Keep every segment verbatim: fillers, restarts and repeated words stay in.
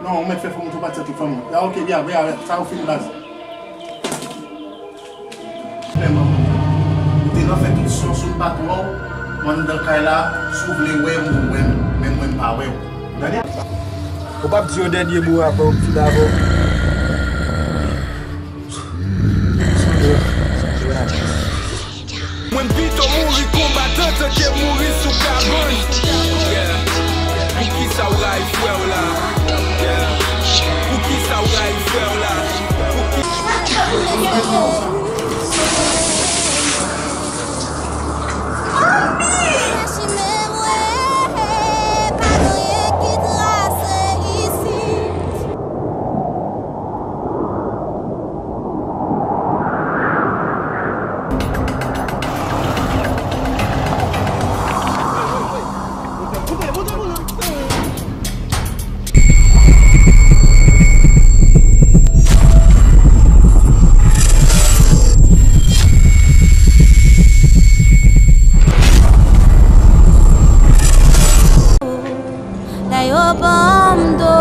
Non, ou mèt fè fanm ou tou pati ak tout fanm ou. Ya, ok, ya, ya, sa ou fin baz. Ou te nan fè tout sou, sou m pa t wè w, m anndan kay la, si w vle wè m, ou wè m, men mwen m pa wè w. Tande? Ou p ap di yon dènye mo avan m fin avè w. Mwen pito mouri konbatan ke mouri sou kabann. Yeah. Poukisa w rayi frè w la? Yeah. Poukisa w rayi frè w la? Poukisa Lè yo ban m do.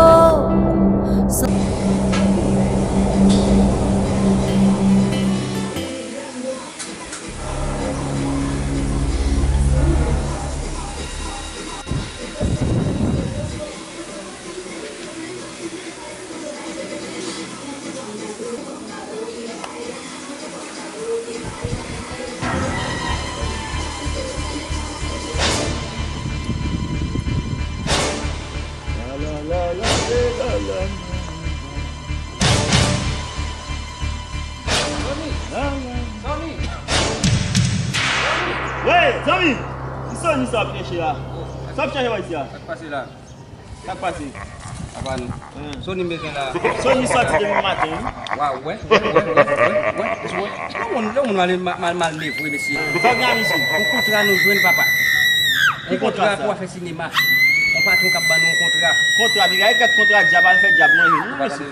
Zanmi! Zanmi! Zanmi! Wey, zanmi! Ki soni sa w ap chèche la? Sa w ap chèche wè isi a? Sa k pase la? Sa k pase? Apa nou? Sony m bezwen la. Sony sòti depi maten, wi. Waw, wè, wè, wè, wè, wè, wè, wè. Lè moun, lè moun mal, mal, mal leve, mesye. Fò gen amizye. Yon kontra nou jwenn, papa. Yon kontra pou w fè sinema. Yon patwon k ap ban nou yon kontra. Kontra, piga, e kèk kontra dyab, al fè dyab manje nou, mesye.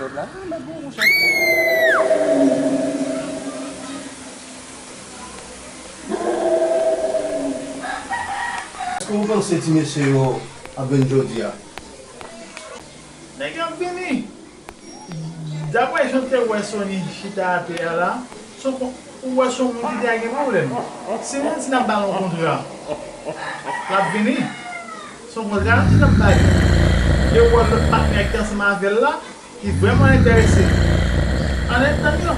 Èske w panse ti mesye yo ap vin jodi a? Nèg yo ap vini. Daprè jan m te wè Sony chita atè a la, se yon kon-, ou wè se yon moun ki te gen pwoblèm. Si nou di n ap ba l yon kontra, l ap vini. Se yon kontra nou di n ap ba li. E w wè lòt patnè ki ansanm avè l la, ki vrèman enterese. Ann ret tann yo.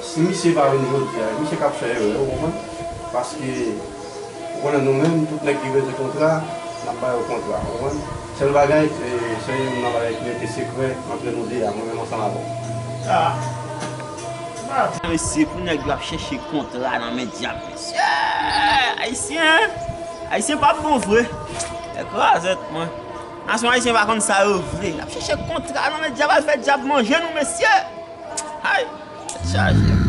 Si misye pa vin jodi a, misye k ap fè erè, ou konprann? Paske, ou konnen nou menm, tout nèg ki bezwen kontra, n ap ba yo kontra, ou konprann? Sèl bagay, e, se youn nan bagay ki rete sekrè antre nou de a, mwen menm ansanm avè w. Ah. Mesye, pou nèg yo ap chèche kontra nan men dyab, mesye! Ayisyen! Ayisyen pa bon vre. Ekrazèt mwen. Nasyon ayisyen pa konn sa yo vle. N ap chèche kontra nan men dyab, al fè dyab manje nou, mesye. Ay, tèt chaje.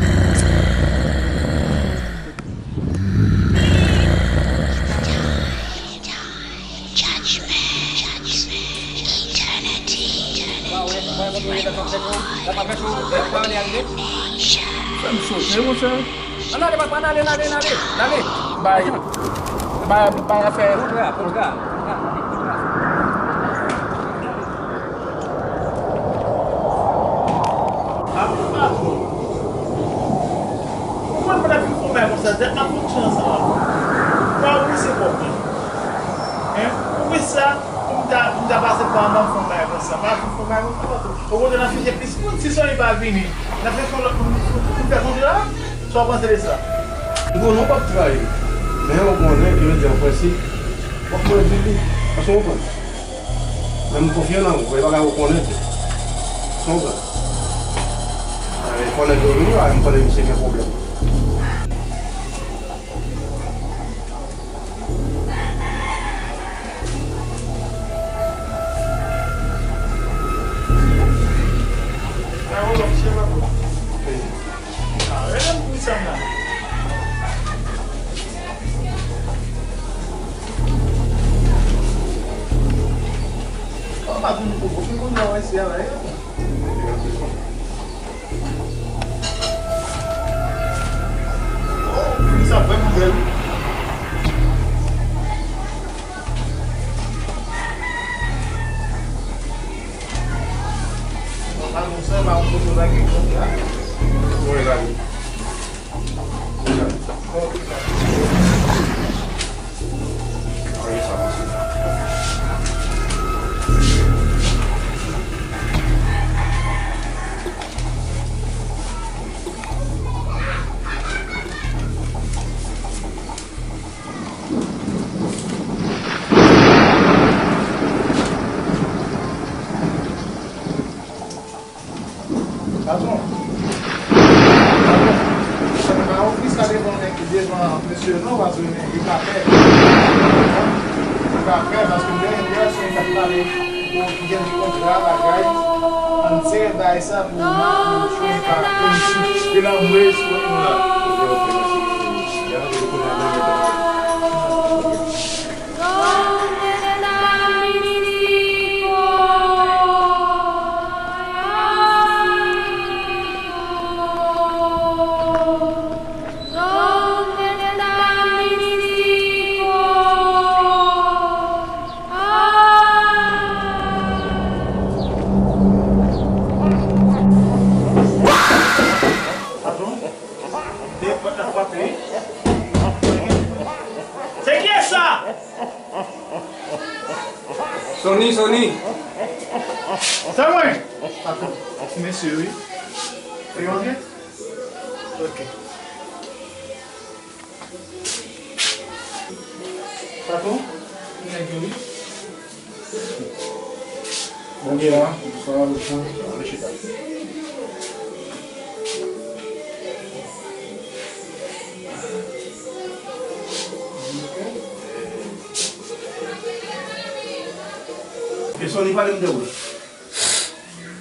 Frè m sote, monchè. Ann ale, papa, ann ale, ann ale, ann ale, ann ale. Bay, bay, bay afè. Kontra, kontra, kontra, kontra. Apre patwon. Ou konn mwen ap fin fè yon bagay konsa, tèt m ap fonksyone ansanm avè w. Ou pa oblije kòb mwen. Hein? Ou wè sa? Pou m ta, pou m ta pase pa anba m fè yon bagay konsa. M pa fin fè yon bagay konsa, patwon. Okontrè, n ap fè plis moun. Si Sony pa vini, n ap fè yon lòt moun, moun fè kontra a? Sa w panse de sa? Bon, non, w p ap trayi. Men ou konnen ke jodi a w prese. W ap pran di li. Èske w konprann? Men m konfye nan ou, e bagay ou konnen tou. Èske w konprann? E, fò nèg yo vini la, m konnen misye gen pwoblèm. Sa vrèman bèl. Patwon. Patwon. Sa pa ofri sa devan nèg, devan mesye non, paske li pa pè. Li pa pè, paske dèyè dèyè se yon k ap pale pou ki gen kontra bagay. Ann sere bagay sa pou nou, pou nou pa, pou nou, pou nou anmwe sou nou la. Patwon, de pòt la frape, wi. Se kiyès sa? Sony, Sony. Se mwen. Patwon, ti mesye, wi. Ou yo antre? Ok. Patwon, nèg yo, wi. Bonswa. Bonswa, bonswa. Ale chita. Kesyon li pale m de ou.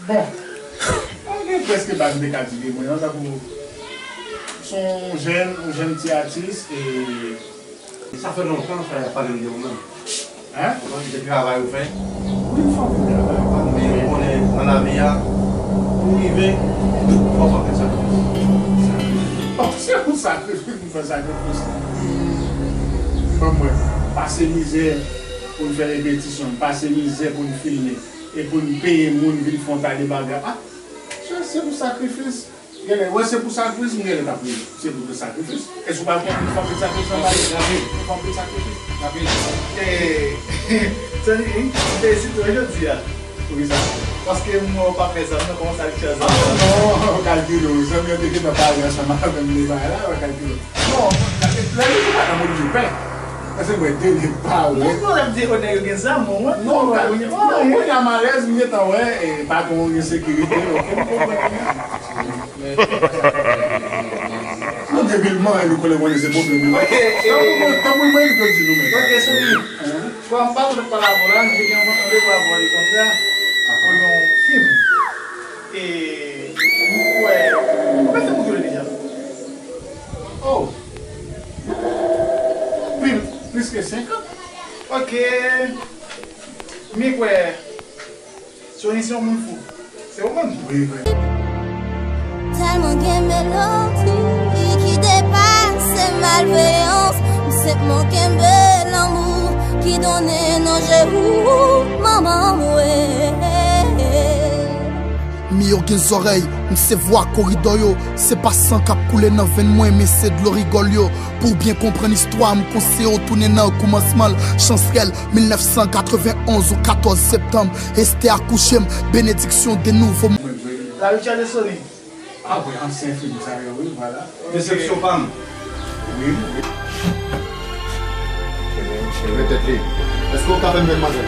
Bon, mwen gen prèske bagay m te ka di de mwen an, tankou se yon jèn, yon jèn ti atis, e sa fè lontan sa y ap pale m de ou menm. Hein? Ou konn de travay ou fè? Wi, m fè anpil travay. Men ou konnen nan lavi a, pou w rive, fò w fè anpil sakrifis. Bon, se pou sakrifis, m fè sakrifis. Ban m wè, pase mizè pou n fè repetisyon, pase mizè pou n filme, e pou n peye moun vin fè yon ta de bagay. Ah, se, se pou sakrifis. Genlè, wè, se pou sakrifis, m genlè t ap rele. Se pou de sakrifis. Èske w pa konn yon fanm de sakrifis anba yo? Yon fanm de sakrifis. E, Sony, m te ezite jodi a. Poukisa? Paske m wè w pa fè zam nan, kòman sa l fè zam nan? Non, kalkile w. Zanmi an te gentan pale ansanm avè m de bagay la, w kalkile w. Non, lè li pa nan moun ki pè. Paske mwen de nèg pa wè. Gen pwoblèm de nèg yo gen zam, mwen. Non, non, non, non, mwen gen alèz, m gentan wè, e, patwon gen sekirite, ok, m konprann kounye a. Nou debilman, e nou konnen konnen se pwoblèm yo. Ok, e, tanpri, tanpri, mwen, yo di nou, men. Ok, Sony. Hein? Bon, m pa konn pale avè w la, m te gen yon randevou avè w de kontra pou yon fim. E, m kwè, konbyen fim ou jwe deja? Oh! Plis, plis ke senkant. Ok. M kwè Sony se yon moun fou. Se ou menm? Wi, wi. Tèlman gen melodi ki depase malveyans, m senpman kenbe lanmou ki donnen nan je ou, manman mwen. Mi yo gen zòrèy, m se vwa koridò yo, se pa san k ap koule nan venn mwen, men se dlo rigòl yo. Pou w byen konprann istwa, m konseye w tounen nan koumansman l. Chans rèl, mil nèf san katrevenn onz ou katòz septanm, Estè akouche m, benediksyon de nouvo. La Richard Sony. Ah, wi, ansyen fim sa yo, wi, vwala. Desepsyon pa m. Wi. Leve tèt li. Èske w ka fè m jwenn manzè?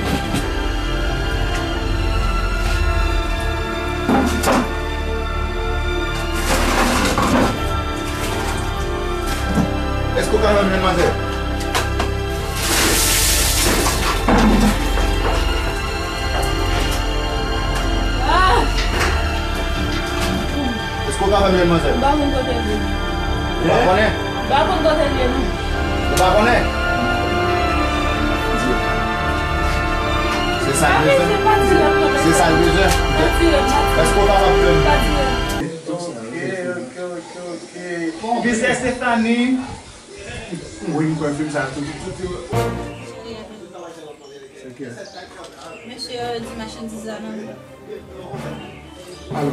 Èske w ka jwenn manzè? Ah! Èske w ka fè m jwenn manzè? M pa konn kote l ye. Ou pa konnen? M pa konn kote l ye, non. Ou pa konnen? Se sa l bezwen. Se sa l bezwen. Èske w kapab fè m? Ok, ok, ok, ok. Bon, bizè Stephanie. Wi, m kwè fim sa tou, tou, tou. Mesye di machandiz la nan men. Alò,